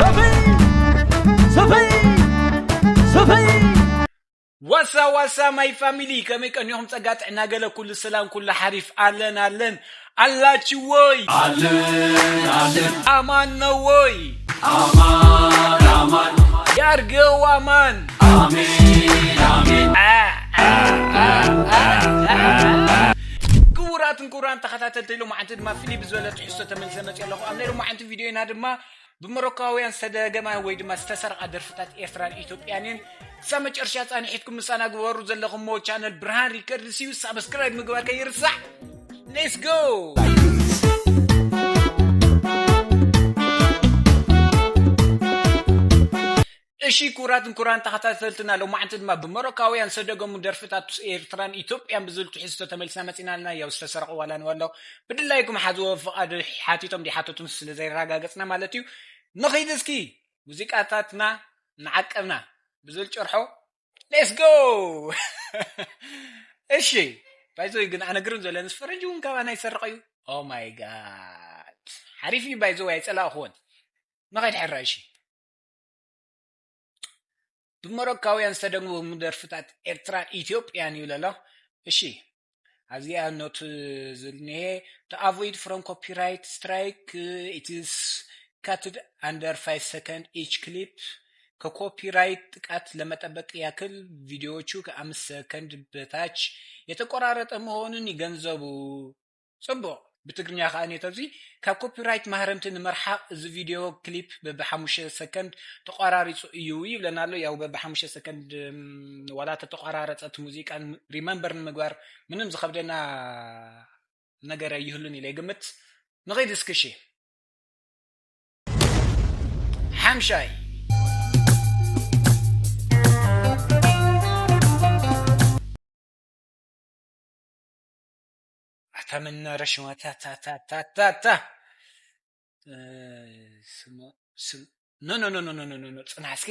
ሰፈይ ሰፈይ ሰፈይ ዋሳ ዋሳ ማይ ፋሚሊ፣ ከመይ ቀኒኹም? ጸጋ ጥዕና ገለ ኩሉ ሰላም ኩሉ ሓሪፍ ኣለን ኣለን ኣላችሁ ወይ? ኣለን ኣለን ኣማን ነው ወይ? ኣማን ኣማን ያርገው ኣማን። ኣሜን ኣሜን። ክቡራትን ክቡራን ተኸታተልቲ፣ ሎማዓንቲ ድማ ፍልይ ብዝበለ ትሕዝቶ ተመልሰ መፅእ ኣለኹ። ኣብ ናይ ሎማዓንቲ ቪድዮና ድማ ብሞሮካውያን ዝተደገማ ወይ ድማ ዝተሰርቓ ደርፍታት ኤርትራን ኢትዮጵያን እየን። ክሳብ መጨረሻ ፃንሒትኩም ምሳና ግበሩ። ዘለኹሞ ቻነል ብርሃን ሪከርድስ እዩ። ሳብስክራይብ ምግባር ከይርሳዕ። ሌትስ ጎ። እሺ፣ ክቡራትን ክቡራን ተኸታተልትና፣ ሎማዓንቲ ድማ ብሞሮካውያን ዝተደገሙ ደርፍታት ኤርትራን ኢትዮጵያን ብዝብል ትሕዝቶ ተመልስና መፂና ኣለና። ያው ዝተሰርቑ ዋላ ንዋሎ ብድላይኩም ሓዝዎ ፍቓድ ሓቲቶም ዲሓተቱን ስለ ዘይረጋገፅና ማለት እዩ። ንኺድ እስኪ ሙዚቃታትና ንዓቀብና ብዝብል ጭርሖ። ሌትስ ጎ። እሺ፣ ባይዞይ ግን ኣነግርም ዘለንስ ፈረንጂ እውን ካባና ይሰርቕ እዩ። ኦ ማይ ጋድ፣ ሓሪፍ እዩ። ባይዞ ኣይጸላእኹዎን። ንኸይድ ሕራ። እሺ፣ ብመሮካውያን ዝተደግሙ ደርፍታት ኤርትራን ኢትዮጵያን ይብል ኣሎ። እሺ፣ ኣብዚኣ ኖት ዝብል እኒሄ፣ to avoid from copyright strike, it is cutted under five second each clip. ከኮፒራይት ጥቃት ለመጠበቅ ያክል ቪዲዮዎቹ ከአምስት ሰከንድ በታች የተቆራረጠ መሆኑን ይገንዘቡ። ጽቡቕ። ብትግርኛ ከኣ ኔቶ ኣብዚ ካብ ኮፒራይት ማህረምቲ ንምርሓቕ እዚ ቪድዮ ክሊፕ በብሓሙሽተ ሰከንድ ተቋራሪጹ እዩ ይብለና ኣሎ። ያው በብሓሙሽተ ሰከንድ፣ እም፣ ዋላ ተተቋራረጸ እቲ ሙዚቃ ን-፣ ሪመምበር ንምግባር ምንም ዝኸብደና ነገር ኣይህሉን ኢለ ይግምት። ንኺድ እስኪ እሺ። ሓምሻይ። ኣታ መናረሽማ፣ ታ፣ ታ፣ ታ፣ ታ፣ ታ፣ ታ። እ፣ ስሞ-፣ ስም-፣ ኖ፣ ኖ፣ ኖ፣ ጽናሕ እስኪ።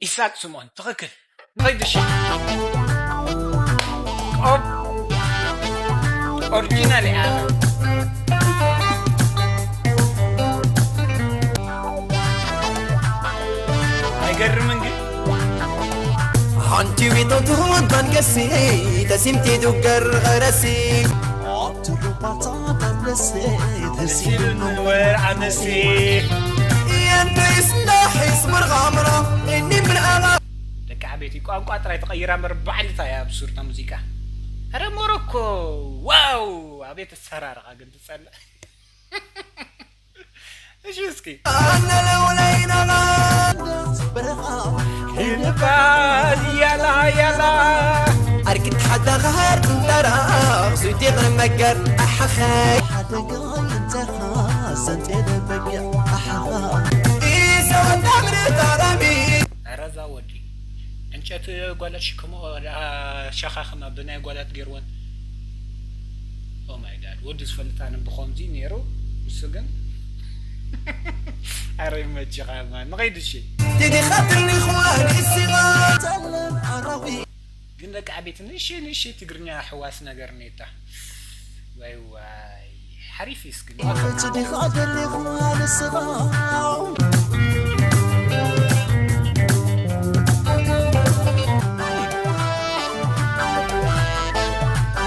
ኢሳቅ ስምኦን፣ ትኽክል። ንኸይድ እሺ። ኦር-፣ ኦሪጂናል እያ። ኣይገርምን ግን? ሓንቲ ዊጦቱ ባንገሲ ተሲምቲ ዱገር ኸረሲ። ኣብቲ ሩባታ ተብለሲ ተሲሉ ንወር ኣነሲ። የንተይስ ናሒስ ምርቓምራ እኒ ምርኣላ። ደቂ ዓበይቲ ቋንቋ ጥራይ ተቐይራ እምበር ባዕልታ እያ ብሱርታ ሙዚቃ። ኣረ ሞሮኮ፣ ዋው! ኣቤት ኣሰራርቓ ግን ትጸልእ። እሺ እስኪ። ኣነ ለውለይናና በረኻ ክንባል ያላ ያላ። ኣርኪት ሓዳ ኻሃር ጥንጠራ ዙይቲ ቕርመገር ኣሓኸ። ሓደጋ ይንተኻ ሰንጤ ደበጊዕ ኣሓኻ። ኢሰ ወዳ ምርጣራሚ። ኧረ እዛ ወዲ ዕንጨቲ ጓላት ሽክሞ ሸኻኽማ ብናይ ጓላት ገይርወን። ኦ ማይ ጋድ፣ ወዲ ዝፈልጥ ኣነ ብኸምዚ ነይሩ፣ ንሱ ግን ኣረ ይመችኻ፣ ማን ንኸይድ እሺ። ዲኻ ትልሚ ኹዋን ኢሲኻ ተለን ኣራዊ። ግን ደቂ ዓበይቲ ንእሽተይ ንእሽተይ ትግርኛ ሕዋስ ነገር ኔታ። ዋይ ዋይ፣ ሓሪፍ እዩ እስኪ። ኣፈች ዲኻ ደሊኻ ንስኻ።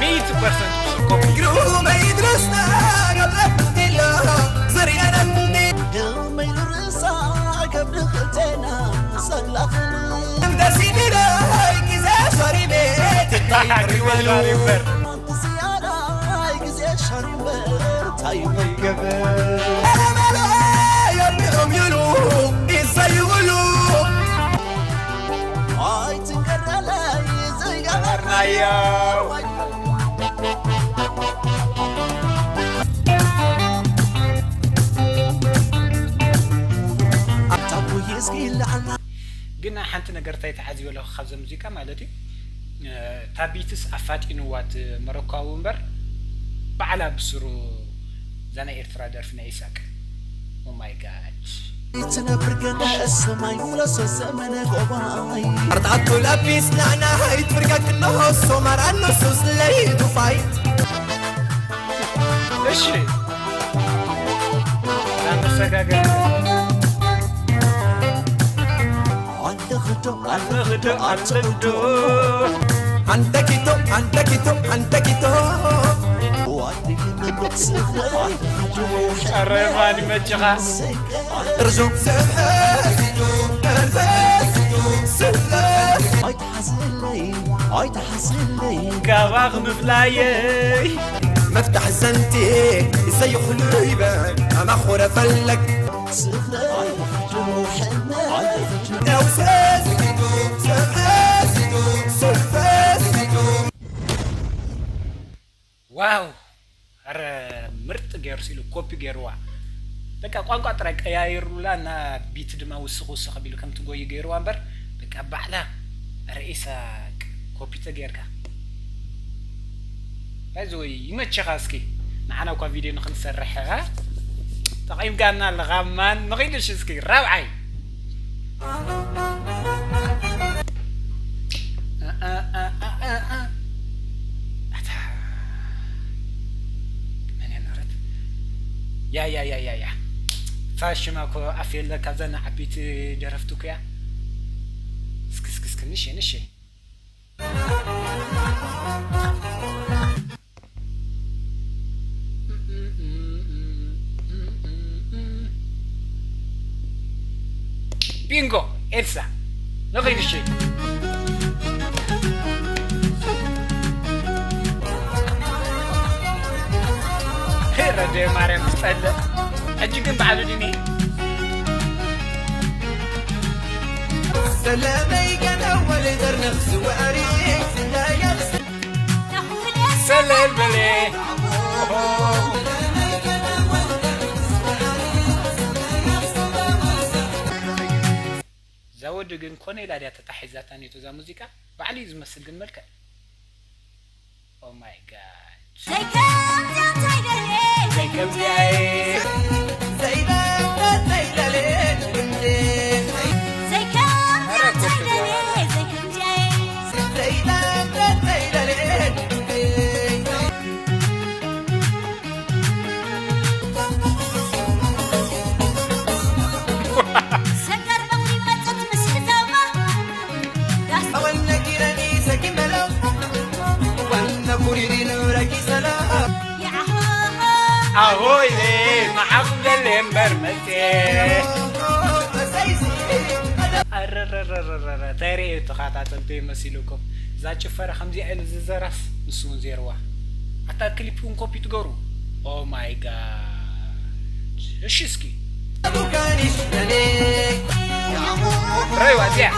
ሚእቲ ፐርሰንት ኮፒ። ግሩመይ ድረስና ገብረ ዲላ ዘርያነኒ። ግሩመይ ድረሳ ገብረ ክልቴና ሰላኽን። ደስ ይበለይ ግዜ ሸሪቤ ትታይ ትሪበሉ። ዝያዳይ ግዜ ሸሪበ እንታይ ይመገበ? ኣረ በለ የብኦም ይሉ ይሰይውሉ። ኣይትንገረለይ ዝገበርናዮ። ኣብታ ቡይ እስኪ ይለዓልና። ግን ሓንቲ ነገር እንታይ ተዓዚበ ኣለኹ ካብዛ ሙዚቃ ማለት እዩ። እ፣ እታ ቢትስ ኣፋጢንዋ እቲ መረኳዊ እምበር ባዕላ ብስሩ እዛ ናይ ኤርትራ ደርፊ ናይ ኢሳቅ። ኦ ማይ ጋድ። ትነብር ገለ ሰማይ ሙለሶ ዘመነ ጎባይ። ኣርጣቱ ላቢስ ናና ሃይት ፍርቀቅ ኖሆ ሶማር ኣኖ ሱስ ለይቱ ፋይት። እሺ። ዛንበሳ ኣንተ ክዶ ኣንተ ክዶ ኣንተ ክዶ ኣንተ ክዶ ኣንተ ክዶ ኣረ ማን ይመችኻ። ርዙ ኣይትሓስለይ ኣይትሓስለይ ካባኽ ምፍላየይ መፍታሕ ዘንቲ ዘይኽሉ ይበል ኣማኹረ ፈለግ ዋው ኣረ ምርጥ ገይሩ ሲሉ ኮፒ ገይርዋ በቃ ቋንቋ ጥራይ ቀያይሩላ እና ቢት ድማ ውስኽ ውስኽ ቢሉ ከምቲ ጎይ ገይርዋ እምበር በቃ ባዕላ ኣረ ኢሳቅ ኮፒ ተገይርካ ባይዘወይ ይመቸኻ እስኪ ንዓና እኳ ቪድዮ ንክንሰርሕ ጠቒምካና ኣለኻ ማን ንኺድሽ እስኪ ራብዓይ ያ ያ ያ ያ ያ ፋሽማ ኮ ኣፍ የለ ካብዛ ንዓበይቲ ደረፍቲ ኮያ እስክስክስክ ንሽ ንሽ ቢንጎ ኤልሳ ንኺድ እሺ ረደ ማርያም ዝጸልእ ሕጂ ግን ባዕሉ ድኒ ሰለመይ ገለ ወልደር ነፍሲ ወዕሪ ስለያስ ሰለል በለ እዛ ወዲ ግን ኮነ ኢላ ድያ ተታሒዛታ ኔቶ እዛ ሙዚቃ ባዕሉ እዩ ዝመስል ግን መልክዕ oh my god ዘይከምዚኣ ዘይከምዚኣ ኣሆይ መሓኹም ደለ እምበር መፅየ ኣረረረረረ ተይረኤ ተኻታተልቲ መሲሉኩም እዛ ጭፈራ ከምዚኣ ኢሉ ዝዘራስ ንሱ እውን ዜርዋ ኣታ ክሊፕ እውን ኮፒ ትገሩ ኦ ማይ ጋድ እሺ እስኪ ረይዋ እዚኣ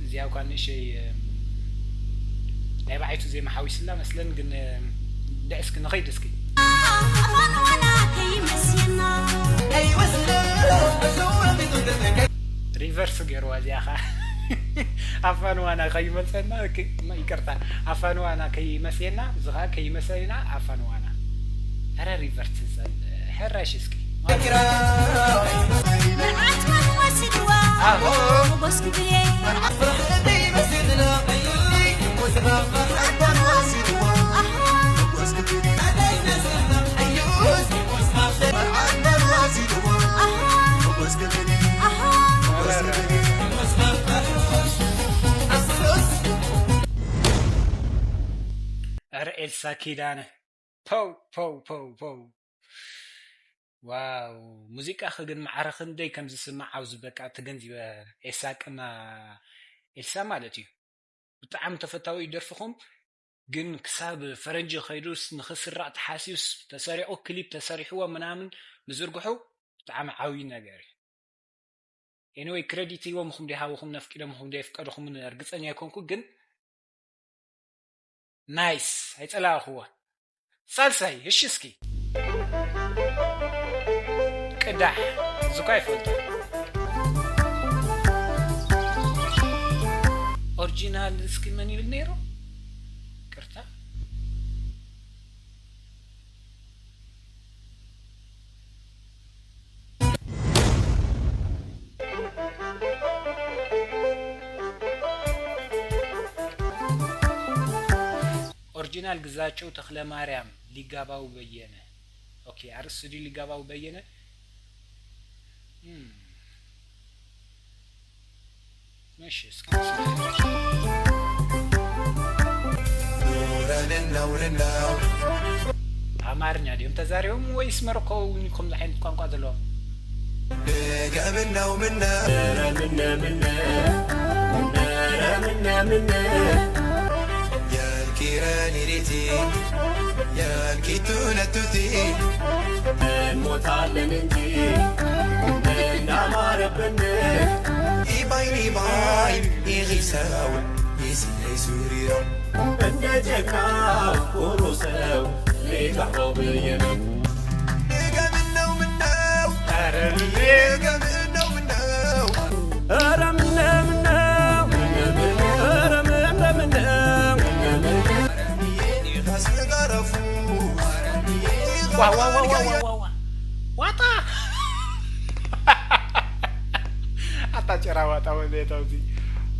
እዚኣ እኳ ንእሸይ ናይ ባዓይቱ ዜማ ሓዊስላ መስለን ግን ደዕስኪ ንኸይድ እስኪ ሪቨርስ ገይርዋ እዚኣ ኸዓ ኣፋንዋና ከይመፀና ይቅርታ ኣፋንዋና ከይመፅየና እዚ ኸዓ ከይመሰልና ኣፋንዋና ረ ሪቨርስ ሕራሽ እስኪ ረ ኤልሳ ኪዳነ ፖው ፖው ፖው ፖው ዋው ሙዚቃኺ ግን ማዕረ ክንደይ ከም ዝስማዕ ኣብዚ በቃ ተገንዚበ ኤልሳ ቅና ኤልሳ ማለት እዩ ብጣዕሚ ተፈታዊ እዩ ደርፍኹም ግን ክሳብ ፈረንጂ ከይዱስ ንኽስራቕ ተሓሲዩስ ተሰሪቑ ክሊፕ ተሰሪሕዎ ምናምን ምዝርግሑ ብጣዕሚ ዓብዪ ነገር እዩ anyway credit ሂቦምኹም ዶ ይሃብኹም ነፍቂዶምኹም ዶ የፍቀድኹምን እርግፀኛ ኣይኮንኩ ግን nice ኣይፀላእኽዎ ሳልሳይ እሺ እስኪ ቅዳሕ ዝኳ ይፈልጦ ኦሪጂናል እስኪ መን ይብል ነይሩ? ቅርታ። ኦሪጂናል ግዛቸው ተኽለማርያም ሊጋባው በየነ። ኦኬ፣ አርዕስቱ ድዩ ሊጋባው በየነ? እም። እሺ፣ እስኪ አማርኛ ድዮም ተዛሪቦም ወይስ መረኮ እውን ከምዚ ዓይነት ቋንቋ ዘለዎም? ገምነው ምነው፣ ኧረ ምነ ምነ፣ ኧረ ምነ ምነ፣ ያልኪረን ኢሪቲ፣ ያልኪቱ ነቱቲ፣ እንሞታለን እንጂ እንዳማረብን። ኢባይ ኢባይ ኢኺሰው ኢሲለይ ሱሪሮ፣ እንደ ጀግና ኩሩ ሰው ሊጋባው በየነ። ገምነው ምነው፣ ኧረ ምነ፣ ገምነው ምነው፣ ኧረ ምነ ምነው፣ ኧረ ምነ ምነው። ኢኻስ ንገረፉ፣ ዋ፣ ዋ፣ ዋ፣ ዋ፣ ዋ፣ ዋ፣ ዋ። ዋጣ። ኣታ ጭራ ዋጣ ወዘተ ኣብዚ።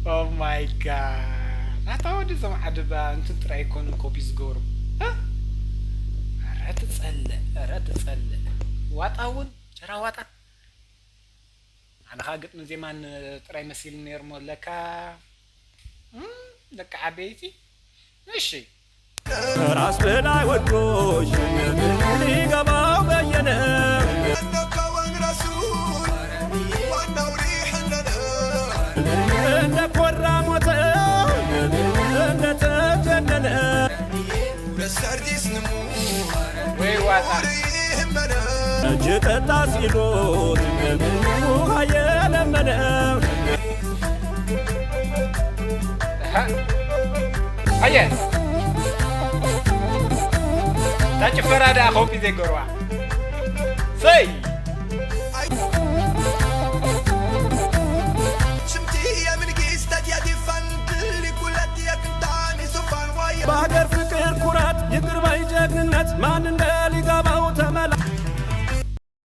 Oh my God። ኣታ ወዲ እዞም ዓድባ እንትን ጥራይ ኣይኮኑን ኮፒ ዝገብሩ። እ? ኧረ ትጸልእ፣ ኧረ ትጸልእ። ዋጣ እውን ጭራ ዋጣ። ኣነ ኸኣ ግጥምን ዜማን ጥራይ መሲሉ ነይሩ እሞ ለካ፣ እም፣ ደቂ ዓበይቲ። እሺ። ራስ በላይ ወዶሽ ሊጋባው በየነ፣ እንደ ኮራ ሞተ፣ እንደ ተጀነነ። ወይ ዋጣ። ጠጅ ጠጣ ሲሉት ውሃ የለመነ። አሃ። አየስ። እታ ጭፈራ ደኣ ኮፒ ዘይገርዋ። ሰይ። በሀገር ፍቅር ኩራት፣ ይቅር ባይ ጀግንነት፣ ማን እንደ ሊጋባው ተመላ።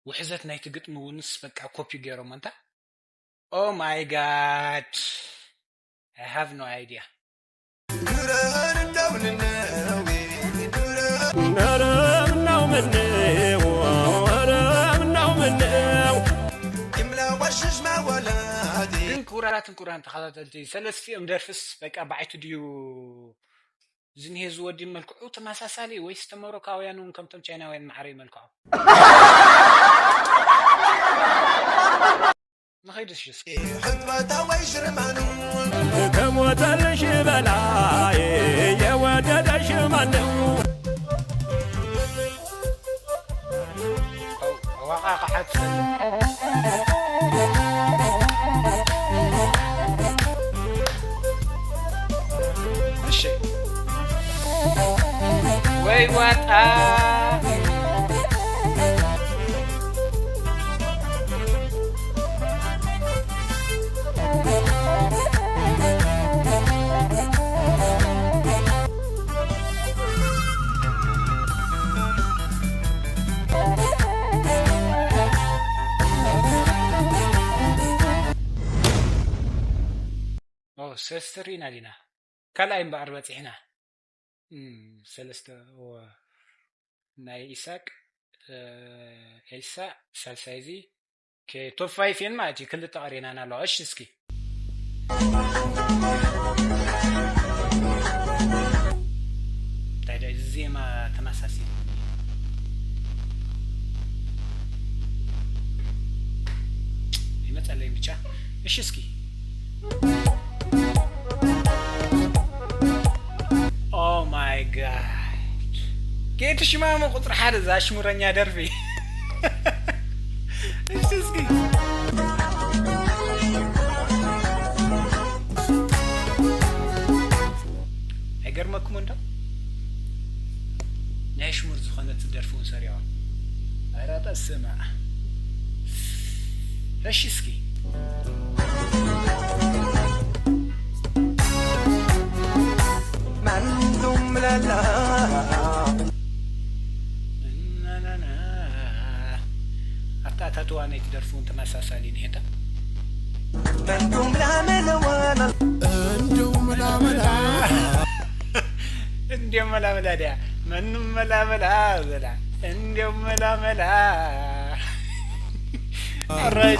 ውሕዘት ናይቲ ግጥሚ እውንስ በቃ ኮፒ ገይሮም እንታ። Oh my God. I have no idea. ኧረ ምነው ምነው፣ ኧረ ምነው ምነው። ግን ክቡራትን ክቡራን ተኸታተልቲ፣ ሰለስቲኦም ደርፍስ በቃ ባዕቱ ድዩ ዝንሄ ዝወዲ መልክዑ ተመሳሳሊ ወይስ ተመሮካውያን እውን ከምቶም ቻይናውያን ማዕረ መልክዖም? ንኸይድ እሺ እስኪ። ሕጥበታ ወይ ሽርማኑ ከሞተልሽ በላይ የወደደሽ ማነው? ዋቃ ከሓት እሺ። ወይ ዋጣ። ኦ፣ ሰለስተ ርኢና ዲና? ካልኣይ እምበኣር በጺሕና። እም፣ ሰለስተ፣ ኦ፣ ናይ ኢሳቅ፣ እ፣ ኤልሳ፣ ሳልሳይ እዚ። ኦኬ፣ ቶፕ ፋይቭ እየን ማለት እዩ። ክልተ ቀሪናና ኣለዋ። እሺ፣ እስኪ። እንታይ ዶ እዚ ዜማ ተመሳሲሉ? ይመጸለይ ብቻ። እሺ፣ እስኪ። Oh my God። ጌቱ ሽማሞ ቁጽሪ ሓደ፣ እዛ ኣሽሙረኛ ደርፊ። እሺ፣ እስኪ። ኣይገርመኩም እንዶ? ናይ ኣሽሙር ዝኾነት ደርፊ እውን ሰሪዖም። ኧረ በስመ ኣብ። እሺ፣ እስኪ። እውን ተመሳሳሊ እንሄታ። እንደው መላመላ እንዲያው መላመላ ዲያ መኑ መላመላ በላ እንዲያው መላመላ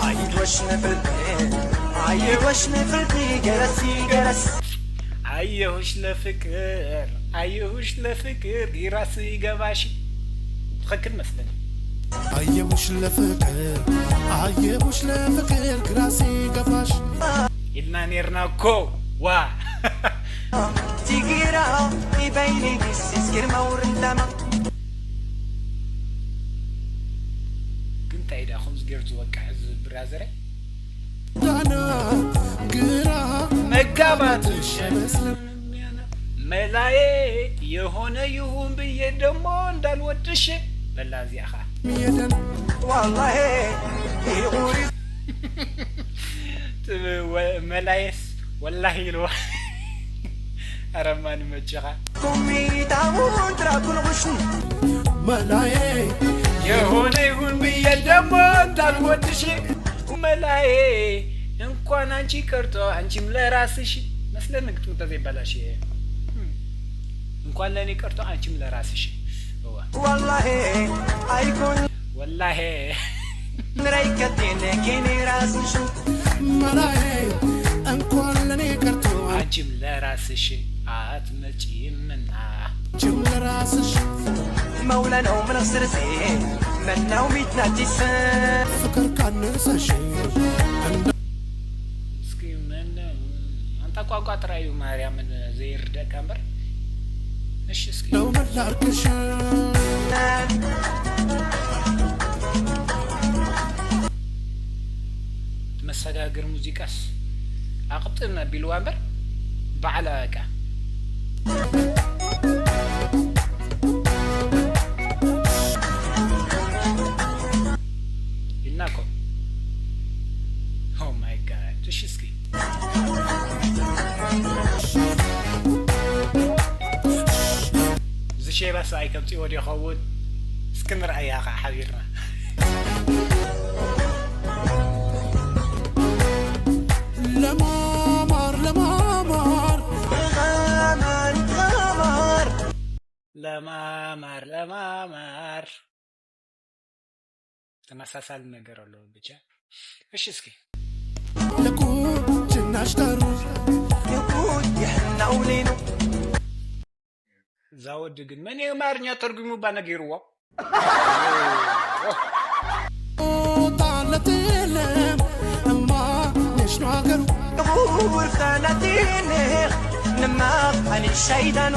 አይወሽ ንፍልጥ አይወሽ ንፍልጥ ገረስ ገረስ አየሁሽ ለፍቅር አየሁሽ ለፍቅር ጊራስ ይገባሽ ትክክል መስለኝ። አየሁሽ ለፍቅር አየሁሽ ለፍቅር ግራ ሲገባሽ ኢልና ኔርና እኮ ዋ ቲጊራ ኢበይኒ ጊስ ስኪር መውርንዳማ ግን እንታይ ዳ ከምዚ ገይሩ ዝወቅዕ እዚ ብራዘረይ ዳና ግራ መጋባትሽ ሸመስልም መላዬ የሆነ ይሁን ብዬ ደግሞ እንዳልወድሽ በላ እዚኣ ኸዓ ሚየደን ዋላሄ ይቁሪ መላየስ ወላሂ ኢልዋ። ኣረማን መቸኻ ኩሚታውን ትራኩልቁሽን መላዬ የሆነ ይሁን ብዬ ደግሞ እንዳልወድሽ መላዬ እንኳን አንቺ ቀርቶ አንቺም ለራስሽ መስለን ግጥምታ ዘይባላሽ እንኳን ለእኔ ቀርቶ አንቺም ለራስሽ እዋ ዋላሄ አይኮን ወላሄ ንረይከቴን ኬኔ ራስሽን መላዬ እንኳን ለኔ ቀርቶ አንቺም ለራስሽ አትመጪምና አንቺም ለራስሽ መውለነው ምንኽስርሴ መናው ሚትናቲሰ ፍቅር ካነሰሽ እንደ እስኪ ምን አንተ ቋንቋ ጥራዩ ማርያምን ዘይርደካ እምበር እሺ እስኪ ነው መላርክሽ መሰጋግር ሙዚቃስ ኣቕጥም ኣቢልዋ እምበር ባዕላ በቃ ኢልና እኮ Oh my God እሺ እስኪ እዚ ሼባ ሰብኣይ ከምፅእዎ ዶ ይኸውን እስኪ ንርኣያ ከዓ ሓቢርና ለማማር ለማማር ኸማር ኸማር ለማማር ለማማር ተመሳሳሊ ነገር ኣለዎ ብቻ እሺ እስኪ ለቁጭናሽ ዳሩ ይቁድ ይሕናው ሌኑ እዛ ወዲ ግን መን ኣማርኛ ተርጉሙ እባ ነጊርዎ ጣለት የለም እማ ነሽ ነው ሀገሩ ቁርፍታናቲንኽ ንማኽ ኣንሻይዳኑ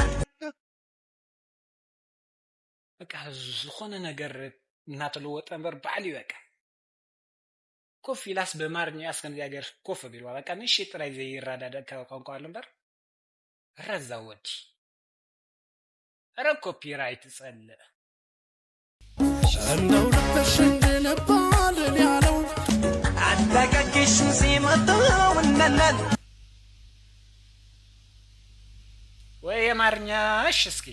በቃ ዝኾነ ነገር እናተለወጠ እምበር ባዕሉ እዩ በቃ ኮፍ ኢላስ በማርኛስ ከምዚኣ ገር ኮፍ ቢልዋ በቃ ንእሽተይ ጥራይ ዘይረዳዳእ ቋንቋ ኣሎ እምበር ረዛ ወዲ ረ ኮፒራይት ጸልእ እንደው ልብሽ እንድንባልን ያለው ኣዳጋጊሽን ሲመጣውነነን ወይ የማርኛ እሺ እስኪ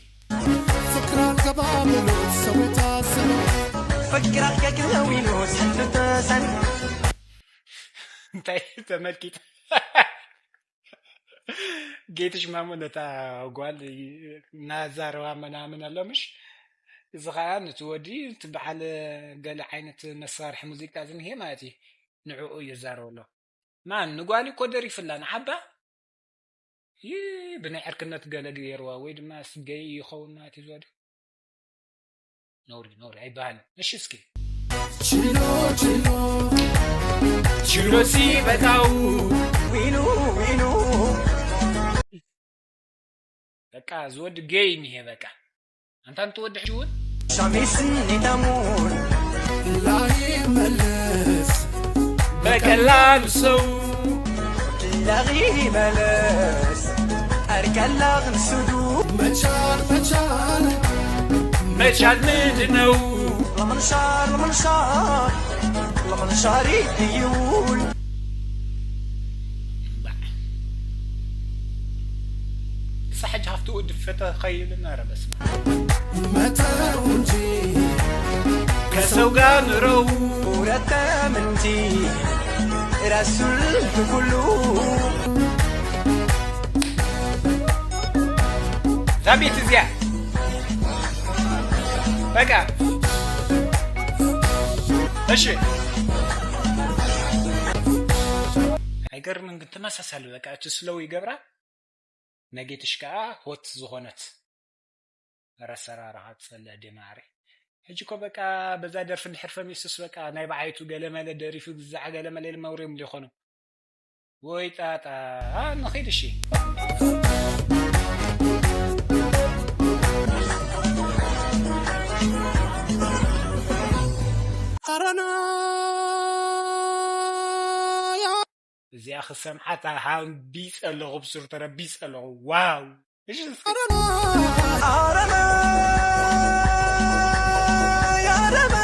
ፍቅር አልገባ ብሎት ሰው የታሰረ ፍቅር ኣልከግለው ኢሉ ሰንብተሰን እንታይ ተመልኪት ጌትሽ ማሞ ነታ ጓል እናዛረባ ምናምን ኣሎ ምሽ እዚ ከዓ ነቲ ወዲ እቲ በዓል ገለ ዓይነት መሳርሒ ሙዚቃ ዝንሄ ማለት እዩ ንዕኡ ይዛረብ ኣሎ ማን ንጓል እኮ ደሪፍላ ንዓባ ይህ ብናይ ዕርክነት ገለ ገይርዋ ወይ ድማ ስገይ ይኸውን ማለት እዩ ዝወዲ ነውሪ ነውሪ ኣይበሃልን እሺ እስኪ ችሎ ችሎ ችሎ ሲበቃው ዊኑ ዊኑ በቃ ዝወዲ ገይ እኒሄ በቃ ኣንታ እንትወዲ ሕጂ እውን ሻሚስን ኒታሙን ላይ መለስ በቀላሉ ሰው ላጊ መለስ ኣርቀላኽን ሱዱ መቻል መቻል መቻል ምንድን ነው ለመንሻር ለመንሻር ለመንሻር ይውል ሳሕጅ ሃፍቲ ወዲ ፈተ ኸይብልና ረበስማ መተው እንጂ ከሰው ጋር ንረው أتى من تي رسول كله. ዛቢት እዚኣ በቃ። እሺ፣ ኣይገርምን ግን ተመሳሳሊ በቃ። እቲ ስለው ይገብራ፣ ነጌትሽ ከዓ ሆት ዝኾነት ረሰራራኻ ትጸልእ ደማሪ። ሕጂ እኮ በቃ በዛ ደርፊ እንድሕር ፈሚሱስ በቃ ናይ በዓይቱ ገለመለ ደሪፉ ግዛዕ ገለመለ ኢሎም መውርዮም ሊኾኑ። ወይ ጣጣ። አ፣ ንኺድ እሺ። ኣረና እዚኣ ክሰምዓት ሃቢጸ ኣለኹ፣ ብሱር ተረቢጸ ኣለኹ። ዋው! እሺ፣ እስኪ። ኣረና፣ ኣረና፣ ኣረና።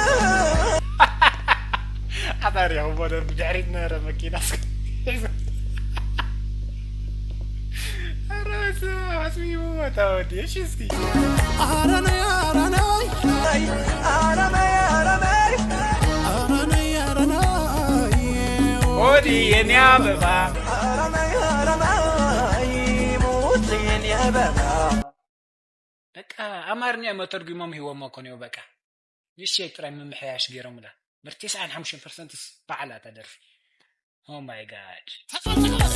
ኣታ ሪኹሞ ዶ ብድሕሪት ነበረ መኪና እስኪ። ኧረ በስመ ኣብ፣ ኣስሚሙ ቦታ ወዲ። እሺ፣ እስኪ። ኣረናይ፣ ኣረናይ። ኣረናይ፣ ኣረናይ። ኣረናይ፣ ኣረናይ። ሆዲ የኔ ኣበባ። ኣረናይ፣ ኣረናይ። ሙት የኔ ኣበባ። በቃ ኣማርኛ መተርጉሞም ሂቦሞ እኮ ነው በቃ። ንእሽተይ ጥራይ ምምሕያሽ ገይሮምላ። እምበር ተስዓን ሓሙሽተን ፐርሰንትስ በዓላ እታ ደርፊ። Oh my God።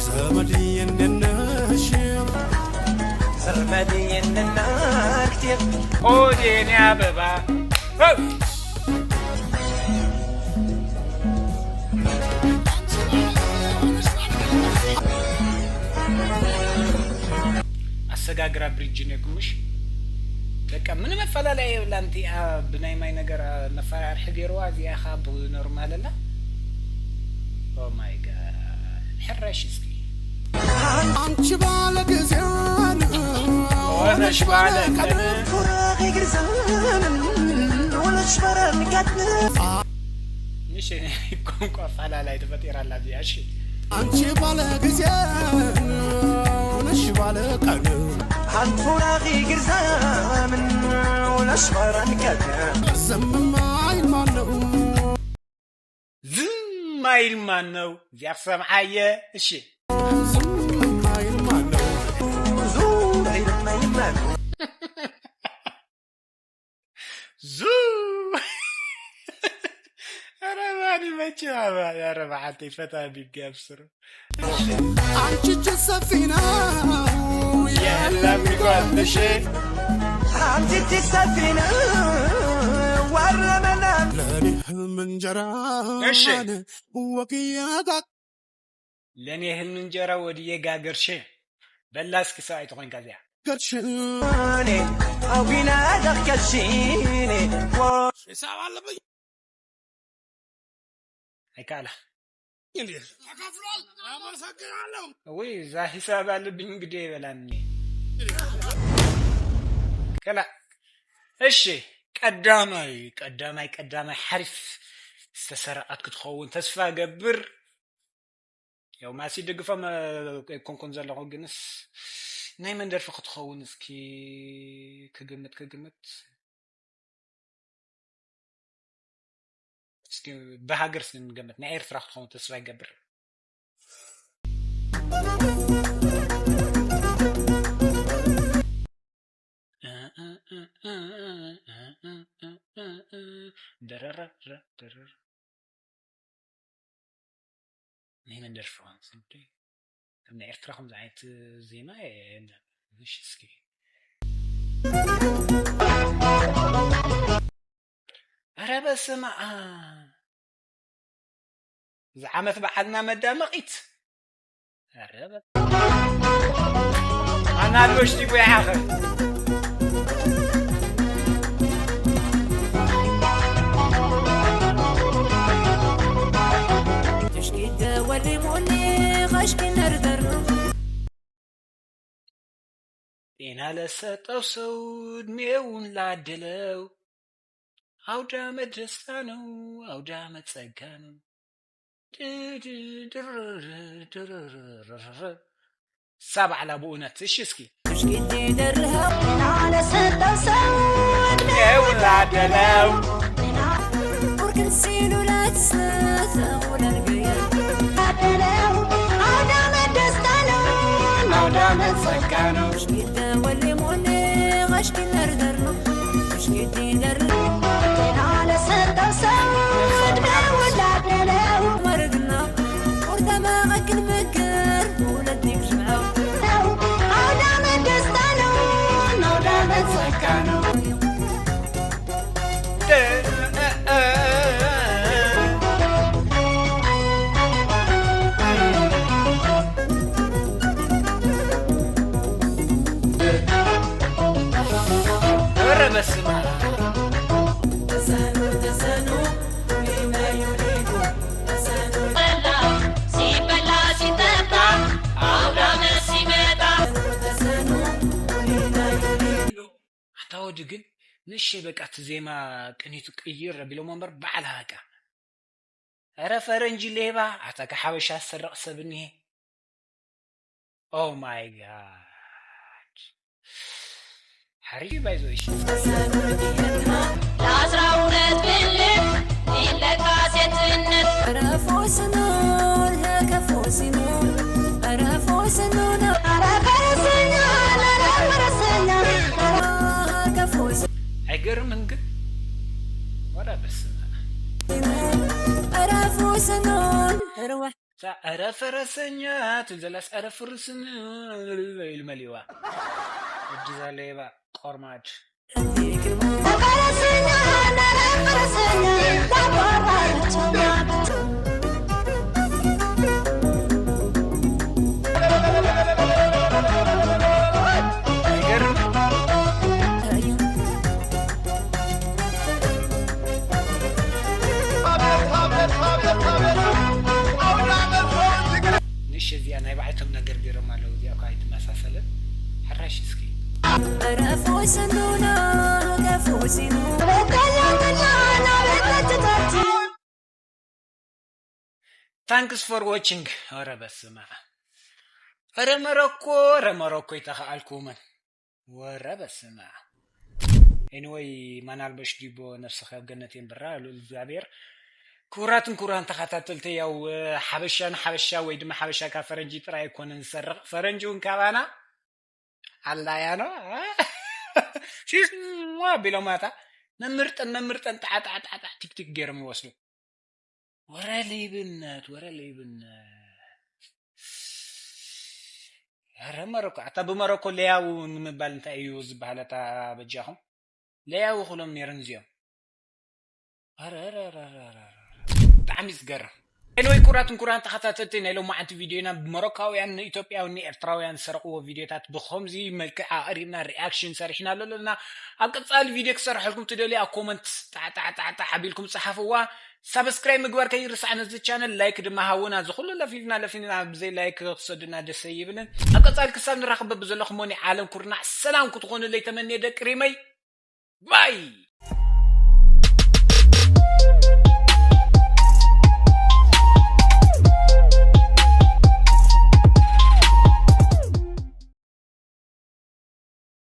ዘመድዬ እንደነሽ? ዘመድዬ እንደናሽ? ሆዴ የኔ አበባ። ሆ! ኣሰጋግራ ብሪጅ ነግምሽ። በቃ ምንም መፈላለያ የብላን። እቲኣ ብናይ ማይ ነገር መፈራርሒ ገይርዋ፣ እዚኣ ኸዓ ብኖርማል ኣላ። Oh my God። ሕራሽ እስኪ። አንቺ ባለ ጊዜ ሆነሽ ባለ ቀን። ኩራኺ ግርዘን ሆነሽ በረን ቀን። እሺ፣ ቋንቋ ኣፈላላይ ተፈጢራ ኣላ እዚኣ። እሺ። አንቺ ባለ ጊዜ ሆነሽ ባለ ቀን። አንቱራኺ ግርዛምን ሆነሽ በረን ቀን። ዝም ማይል ማነው? ዝም ማይል ማነው? እዚኣ ክሰምዓ እየ። እሺ። ዝም ማይል ማነው? ዙም ኢልመይመን። ዙ! ኧረ ማን ይመችህ ኣባ፣ ኧረ መዓልቲ ፈታ ቢልኪ ኣብስሩ። አንቺ እጅ ሰፊ ነው የለም ይጎልሽ። አንቺ እጅ ሰፊ ነው ዋረመና። ለኔ ህልም እንጀራ እሺ። ወግያ ጋር ለእኔ ህልም እንጀራ ወድዬ ጋገርሽ። በላ እስኪ ሰብኣይ ተኾንካ እዚኣ። ገርሽ። እኔ ኣዊና ዳክከልሽኔ። ሒሳብ ኣለብኝ። ኣይከኣላ። እንዴ? ተከፍሏል። አመሰግናለሁ። ወይ እዛ ሒሳብ ኣለብኝ እንግዲህ ይበላኒ። ከላ። እሺ፣ ቀዳማይ፣ ቀዳማይ፣ ቀዳማይ ሓሪፍ ዝተሰረቐት ክትኸውን ተስፋ ገብር። ያው ማሲ ደግፎም ኣይኮንኩን ዘለኹ፣ ግንስ ናይ መን ደርፊ ክትኸውን እስኪ ክግምት፣ ክግምት። እስኪ ብሃገር እስኪ ንገምት። ናይ ኤርትራ ክትኸውን ተስፋ ይገብር። ደረረረ ደረረ። ናይ መን ደርፊ ኾን ስንቱ? ከም ናይ ኤርትራ ከምዚ ዓይነት ዜማ የለን። እሺ፣ እስኪ። ኧረ በስመ ኣብ። እዚ ዓመት በዓልና መዳመቒት። ኧረ በ-፣ ኣናዶሽ ዲጎ ይሓኸ። ትሽኪት ተወሊሙኒ ኸሽኪ ነርደርኩ። ጤና ለሰጠው ሰው ዕድሜውን ላደለው አውደ ዓመት ደስታ ነው፣ አውደ ዓመት ጸጋ ነው። ድድድርርርርርርር። እሳ ባዕላ ብእውነት። እሺ እስኪ። ምሽኪቲ ደርሃው ጤና ለሰጠው ሰው ዕድሜ የውላደለው። ቁርክ ሲሉለት ስተውለል ገያ ኣደለው ኣውዳመት ደስታ ነው ኣውዳመት ጸጋ ነው ሽሚደ ወሊሙኒ ቐሽኪ ነርደር ነው ሽኪዲ ደር ጤና ለሰጠው ሰው ዕድመ ውላድ ነው መርግና ቁርተመ ቀክል ምግር ሁለት ይግዝመው ነው አውዳመት ደስታ ነው አውዳመት ጸጋ ነው ኧረ በስመ አብ። ኣታ ወዲ ግን ንእሽተይ በቃ እቲ ዜማ ቅኒቱ ቅይር ኣቢሎሞ እምበር ባዕላ በቃ። ኧረ ፈረንጂ ሌባ፣ ኣታ ከሓበሻ ዝሰርቕ ሰብ እኒሄ። Oh my God። ሓሪፍ ባይዞ እሺ። ለአስራ ሁለት ብልት ይለካ ሴትነት። ኧረ ፎስኖን፣ ለከ ፎስኖን፣ ኧረ ፎስኖን፣ ኧረ ፈረሰኛ፣ ኧረ ፈረሰኛ፣ ኧረ ከፎስ። አይገርምም ግን? ወረ በስመ አብ። ኧረ ፎስኖን፣ ኧረ ወ- እዛ ኧረ ፈረሰኛ ትብል ዘላስ ኧረ ፍርስን ኢሉ መሊዋ። ወዲ ዛሌባ ቆርማድ። ፈረሰኛ፣ ኧረ ፈረሰኛ፣ ንሽ እዚኣ ናይ ባዕልቶም ነገር ገይሮም ኣለዉ። እዚኣ እኳ ኣይትመሳሰልን። ሕራሽ እስኪ። ረፎ ሰንዱና፣ ረፎ ሲኑ፣ በቀላትና፣ በቀጥታችን። Thanks for watching። ኧረ በስመ አብ። ኧረ መረኮ፣ ኧረ መረኮ ይተኸኣልኩምን። ወረ በስመ አብ። Anyway፣ ማናልበሽ ዲቦ ነፍስኻ ኣብ ገነት የንብራ፣ ልዑል እግዚኣብሔር። ክቡራትን ክቡራን ተኸታተልቲ፣ ያው፣ ሓበሻ ንሓበሻ ወይ ድማ ሓበሻ ካብ ፈረንጂ ጥራይ ኣይኮነን ዝሰርቕ፣ ፈረንጂ እውን ካባና ኣላያ ነው። ሺሽ፣ ዋ፣ ቢሎማታ፣ መምርጠን፣ መምርጠን፣ ጣዕ፣ ጣዕ፣ ጣዕ፣ ጣዕ፣ ቲክ፣ ቲክ ገይሮም ይወስዱ። ወረ ሌብነት፣ ወረ ሌብነት። ኧረ መረኮ፣ ኣታ ብመረኮ ለያው ንምባል እንታይ እዩ ዝበሃል? ኣታ በጃኹም ለያው ክብሎም ነይሮም እዚኦም። ኧረ፣ ኧረ፣ ኧረ፣ ኧረ፣ ኧረ፣ ኧረ። ብጣዕሚ ዝገርም። ኤንወይ፣ ክቡራትን ክቡራን ተኸታተልቲ ናይ ሎማዓንቲ ቪድዮና ብመሮካውያን ንኢትዮጵያውያን ንኤርትራውያን ዝሰረቕዎ ቪድዮታት ብኸምዚ መልክዕ ኣቕሪብና ሪኣክሽን ሰሪሕና ኣለና። ኣብ ቀጻሊ ቪድዮ ክሰርሐልኩም ትደልዩ ኣብ ኮመንት ጣዕ ጣዕ ጣዕ ጣዕ ኣቢልኩም ጸሓፍዋ። ሳብስክራይብ ምግባር ከይርሳዕ ነዚ ቻነል፣ ላይክ ድማ ሃቡና። እዚ ኩሉ ለፊፍና ለፊፍና ብዘይ ላይክ ክሰዱና ደስ ኣይብልን። ኣብ ቀጻሊ ክሳብ ንራኸብ በብዘለኹሞ ናይ ዓለም ኩርናዕ ሰላም ክትኾኑለይ ተመንየ ደቂ ሪመይ። ባይ።